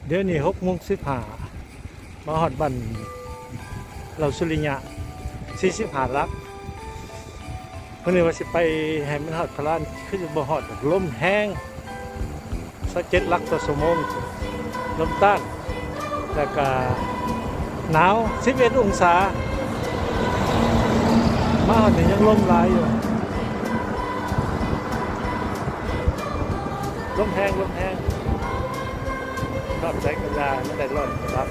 ດຽວນີ້ຫົກໂມງສິບຫ້າ ມາຮອດບ້ານເຫຼົ່າສຸລິຍະ ສີ່ສິບຫ້າຫຼັກ. ມື້ນີ້ວ່າຊິໄປໃຫ້ມັນຮອດພະລານ ຄືຊິບໍ່ຮອດດອກ ລົມແຮງ ຊາວເຈັດຫຼັກຕໍ່ຊົ່ວໂມງ ລົມຕ້ານ ແລ້ວກະໜາວ ສິບເອັດອົງສາ. ມາຮອດນີ້ຍັງລົມຫຼາຍຢູ່ ລົມແຮງ ລົມແຮງ ຮອດໃສກະຢ່າ ມັນໄດ້ຮ້ອນລັບ.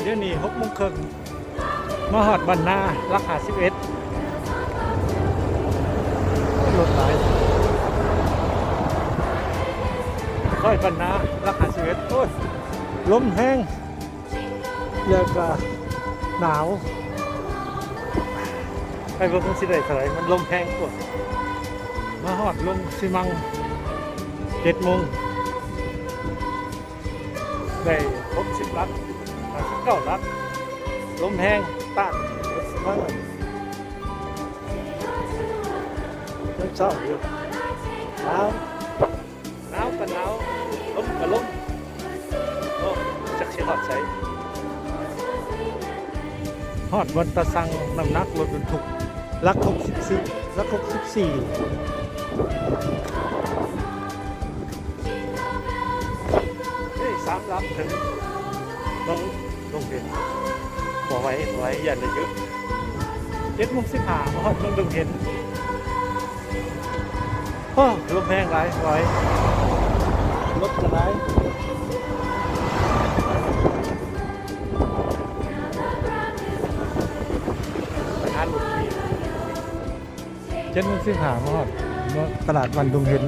ດຽວນີ້ຫົກໂມງເຄິ່ງ ມາຮອດບ້ານນາຫຼັກຫ້າສິບເອັດ ລົດຫຼາຍ ຊອຍບ້ານນາຫຼັກຫ້າສິບເອັດ. ໂອ້ຍ ລົມແຮງ ແລ້ວກະໜາວ ໄປເບິ່ງມັນຊິໄດ້ເທົ່າໃດ ມັນລົມແຮງໂພດ. ມາຮອດລົງຊິມັງ ເຈັດໂມງ ໄດ້ຫົກສິບຫຼັກ ຫ້າສິບເກົ້າຫຼັກ ລົມແຮງ ຕ້ານ ຊິມັງ ຍັງເຊົ້າຢູ່ ໜາວ ໜາວກະໜາວ ລົມກະລົມ ໂອ້ ຈັກຊິຮອດໃສ. ຮອດວັນຕາສັງ ນ້ຳໜັກລົດບັນທຸກ ຫຼັກຫົກສິບສີ່ ຫຼັກຫົກສິບສີ່ ເອີ ສາມຫຼັກເຖິງ ເບິ່ງ ລົງເປັນ ບໍ່ໄຫວ ບໍ່ໄຫວ ຢ້ານໄດ້ຢຸດ. ເຈັດໂມງສິບຫ້າ ມາຮອດເມືອງດົງເຫັນ. ໂອ້ ລົມແຮງຫຼາຍ ບໍ່ໄຫວ ລົດກະຫຼາຍ ໄປຫາລົດຂີ່. ເຈັດໂມງສິບຫ້າ ມາຮອດຕະຫຼາດບ້ານດົງເຫັນ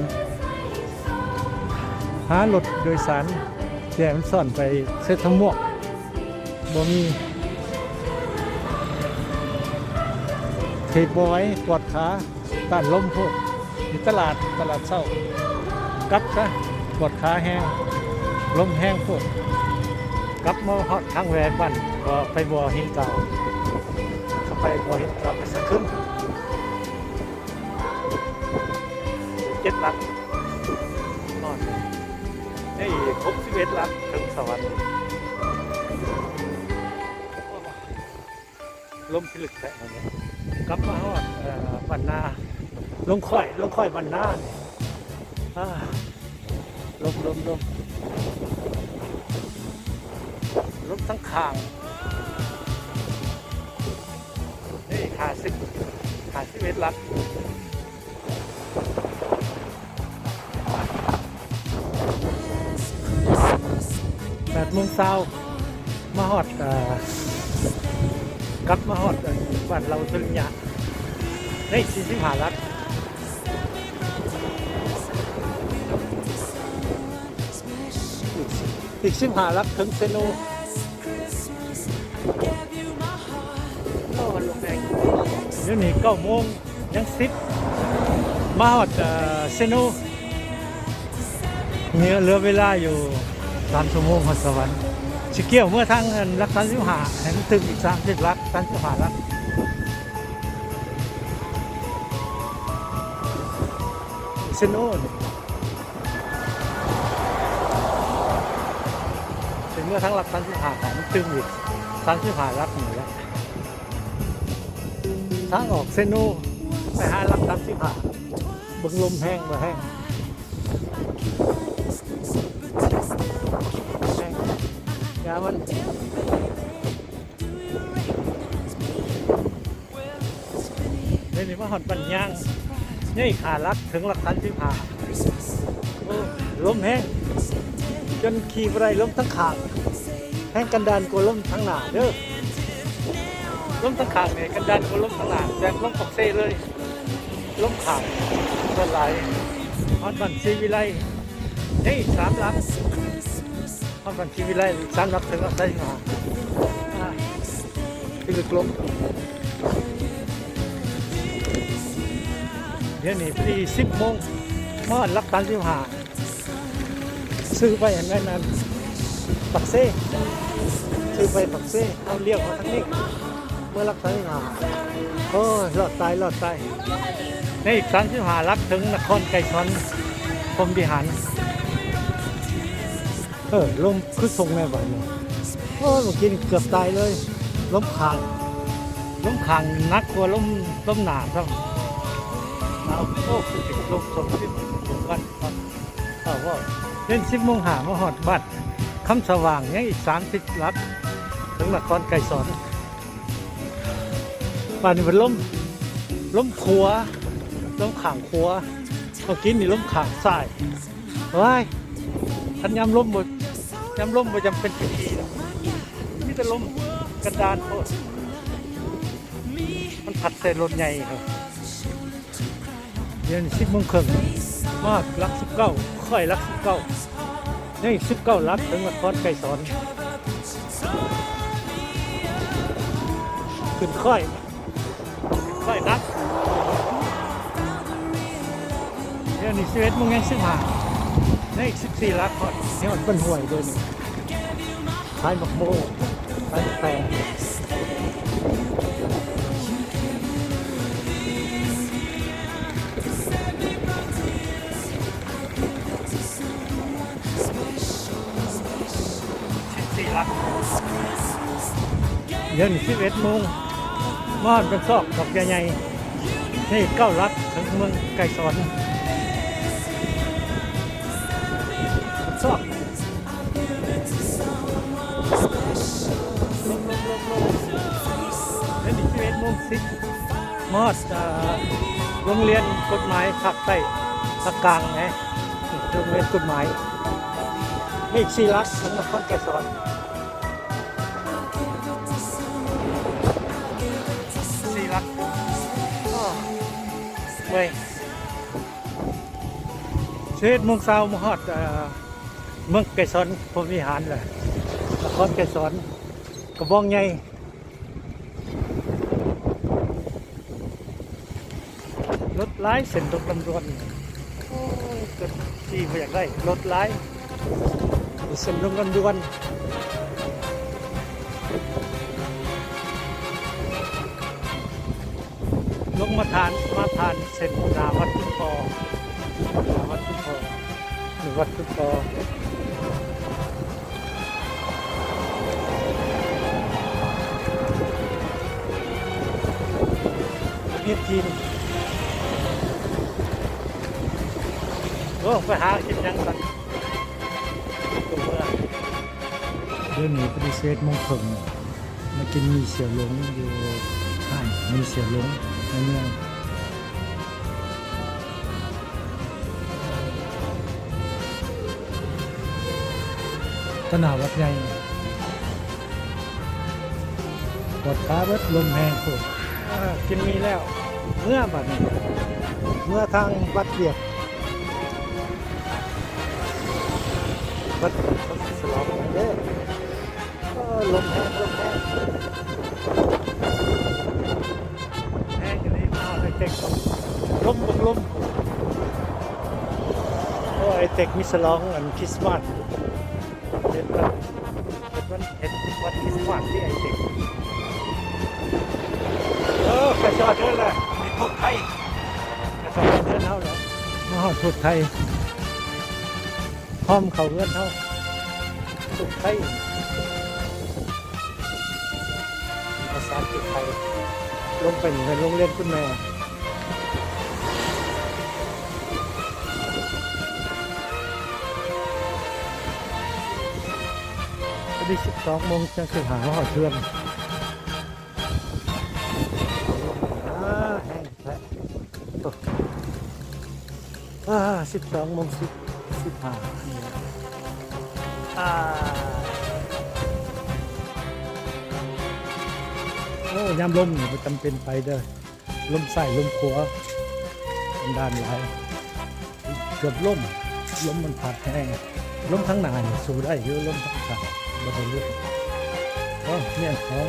ຫາລົດໂດຍສານແຕ່ມັນຊ້ອນໄປເຊດທະມວກ ບໍ່ມີ ເທກບໍ່ໄຫວ ປວດຂາ ຕ້ານລົມໂພດ. ຢູ່ຕະຫຼາດ ຕະຫຼາດເຊົ້າ ກັບຊະ ປວດຂາແຮງ ລົມແຮງໂພດ. ກັບມາຮອດທາງແວບ້ານ ກໍໄປບໍ່ຫີນກາວ ໄປບໍ່ຫີນກາວໄປສະຄຶນ ເຈັດຫຼັກ ຮອດ ໄດ້ອີກຫົກສິບເອັດຫຼັກເຖິງສະຫວັນ. ລົມພິລຶກແຕະ ກັບມາຮອດ ເອີ ບ້ານນາ ລົງຄ້ອຍ ລົງຄ້ອຍບ້ານນານີ້ ອາ ລົມ ລົມ ລົມ ລົມທັງຂ້າງ ເອີ ຫ້າສິບ ຫ້າສິບເອັດຫຼັກ. ແປດໂມງຊາວ ມາຮອດ ເອີ ກັບມາຮອດ ເອີ ບ້ານເຫຼົ່າສຸລິຍະ ໄດ້ສີ່ສິບຫ້າຫຼັກ ອີກສິບຫ້າຫຼັກເຖິງເຊໂນ. ດຽວນີ້ເກົ້າໂມງ ຍັງສິບ ມາຮອດ ເອີ ເຊໂນ ເຫຼືອ ເຫຼືອເວລາຢູ່ສາມຊົ່ວໂມງຮອດສະຫວັນ. ຊິກ່ຽວເມືອທາງຫຼັກສາມສິບຫ້າ ໃຫ້ມັນຕື່ມອີກສາມສິບຫຼັກ ສາມສິບຫ້າຫຼັກ ເຊໂນນີ້. ເປັນເມືອທາງຫຼັກສາມສິບຫ້າ ມັນຕື່ມອີກສາມສິບຫ້າຫຼັກນີ້ແຫຼະ. ທາງອອກເຊໂນ ໄປຫາຫຼັກສາມສິບຫ້າ ເບິ່ງລົມແຮງບໍ່ແຮງ ແຮງ ຢ່າມັນ. ດຽວນີ້ມາຮອດບ້ານຍາງ ຍັງອີກຫ້າຫຼັກເຖິງຫຼັກສາມສິບຫ້າ. ໂອ້ ລົມແຮງ ຈົນຂີ່ບໍ່ໄດ້ ລົມທັງຂ້າງ ແຮງກັນດານກວ່າລົມທາງໜ້າເດີ. ລົມທາງຂ້າງນີ້ກັນດານກວ່າລົມທາງໜ້າ ແບບລົມປາກເຊເລີຍ ລົມຂ້າງສ່ວນຫຼາຍ. ຮອດບ້ານສີວິໄລ ຍັງອີກສາມຫຼັກ ຮອດບ້ານສີວິໄລ ສາມຫຼັກເຖິງຫຼັກສາມສິບຫ້າ ອ່າ ທີ່ເລິກລົງ. ດຽວນີ້ພໍດີສິບໂມງ ມາຮອດຫຼັກສາມສິບຫ້າ ຊື່ໄປອັນນັ້ນ ອັນປາກເຊ ຊື່ໄປປາກເຊ ເຮົາລ້ຽວເຂົ້າທາງນີ້ ເມືອຫຼັກສາມສິບຫ້າ ໂອ້ຍ ລອດຕາຍ ລອດຕາຍ. ໃນອີກສາມສິບຫ້າຫຼັກເຖິງນະຄອນໄກສອນພົມວິຫານ. ເອີ ລົມຄືຊົງແນ່ບາດນີ້. ໂອ້ຍ ເມື່ອກີ້ນີ້ເກືອບຕາຍເລີຍ. ລົມຂ້າງ ລົມຂ້າງໜັກກວ່າລົມ ລົມໜ້າຊ້ຳ. ເອົາ ໂອ້ ຄືຊິລົມຊົງຊິວັນ ເອົາ ເວົ້າ ເປັນສິບໂມງຫ້າ ມາຮອດບ້ານຄຳສະຫວ່າງ ຍັງອີກສາມສິບຫຼັກເຖິງນະຄອນໄກສອນ. ບາດນີ້ເປັນລົມ ລົມຂວາ ລົມຂ້າງຂວາ. ເມື່ອກີ້ນີ້ລົມຂ້າງຊ້າຍ. ວ້າຍ ຄັນຍາມລົມບໍ່ ຍາມລົມບໍ່ຈຳເປັນທີ່ດີດອກ ມີແຕ່ລົມກັນດານໂພດ. ມັນພັດໃສ່ລົດໃຫຍ່ເຮົາ. ດຽວນີ້ສິບໂມງເຄິ່ງ ມາຫຼັກສິບເກົ້າ ຄ້ອຍຫຼັກສິບເກົ້າ. ຍັງອີກສິບເກົ້າຫຼັກເຖິງນະຄອນໄກສອນ. ຂຶ້ນຄ້ອຍ ຄ່ອຍໜັກ. ດຽວນີ້ສິບເອັດໂມງຍັງສິບຫ້າ ຍັງອີກສິບສີ່ຫຼັກຮອດ ຮອດບ້ານຫ້ວຍເດີນີ້. ຂາຍໝາກໂມ ຂາຍໝາກແຕງ. ສິບສີ່ຫຼັກ ດຽວນີ້ສິບເອັດໂມງ ມາຮອດບ້ານຊອກດອກຢາໃຫຍ່. ນີ້ເກົ້າຫຼັກເຖິງເມືອງໄກສອນ ບ້ານຊອກ. ລົງ ລົງ ລົງ ລົງ ດຽວນີ້ສິບເອັດໂມງສິບ ມາຮອດ ເອີ ໂຮງຮຽນກົດໝາຍພາກໃຕ້ ພາກກາງແນະ ໂຮງຮຽນກົດໝາຍ. ມີອີກສີ່ຫຼັກເຖິງນະຄອນໄກສອນ ສີ່ຫຼັກ. ໂອ້ ເມື່ອຍ. ສິບເອັດໂມງຊາວມາຮອດ ເອີ ເມືອງໄກສອນພົມວິຫານແລ້ວ ນະຄອນໄກສອນ ກະບອງໃຫຍ່. ລົດຫຼາຍເສັ້ນລົດລຳດວນ. ໂອ້ຍ ລົດຂີ່ບໍ່ຢາກໄດ້ ລົດຫຼາຍ ເສັ້ນລົດລຳດວນ. ລົງມາທານ ມາຜ່ານເສັ້ນໜ້າວັດຄຸນພໍ່ ໜ້າວັດຄຸນພໍ່ ນີ້ວັດຄຸນພໍ່. ປະເທດຈີນ. ໂອ້ ໄປຫາກິນຫຍັງກັນ ໂຕເມືອງ. ດຽວນີ້ປະຕິເສດໂມງເຄິ່ງ ມາກິນໝີ່ສ່ຽວຫຼົງຢູ່ຮ້ານໝີ່ສ່ຽວຫຼົງໃນເມືອງ ຕະໜ້າວັດໃຫຍ່. ປວດຂາເບິດ ລົມແຮງໂພດ. ອາ ກິນໝີ່ແລ້ວ ເມືອບາດນີ້ ເມືອທາງວັດວຽກ ວັດສະຫຼອງເດີ. ເອີ ລົມແຮງ ລົມແຮງ ແຮງອີ່ຫຼີ. ມາຮອດໄອເຕັກ ລົມ ລົມ ລົມ. ໂອ້ ໄອເຕັກມີສະຫຼອງອັນຄຣິສມາສ ເຮັດວັນ ເຮັດວັນ ເຮັດວັນຄຣິສມາສທີ່ໄອເຕັກ. ເອີ ໄປຈອດເດີລະ ມີທຸກໄທ ໄປຈອດເດີເຮົາລະ. ມາຮອດທຸກໄທ ພ້ອມເຂົ້າເຮືອນເຮົາ ທຸກໄທ ພາສາທຸກໄທ. ລົງໄປນີ້ ໂຮງຮຽນຄຸນແມ່. ພໍດີສິບສອງໂມງຈັ່ງຊິຫາຮອດເຮືອນ. ອາ ແຮງແທ້ ໂອ້ ອາ ສິບສອງໂມງສິບ ສິບຫ້າ ອາ ໂອ້ ຍາມລົມນີ້ບໍ່ຈຳເປັນໄປເດີ. ລົມຊ້າຍລົມຂວາ ອັນດານຫຼາຍ ເກືອບລົ້ມ ລົມມັນພັດແຮງ. ລົມທາງໜ້ານີ້ສູ້ໄດ້ຢູ່ ລົມທາງຂ້າງບໍ່ໄດ້ເລື່ອງ. ໂອ້ ແມ່ນຂອງ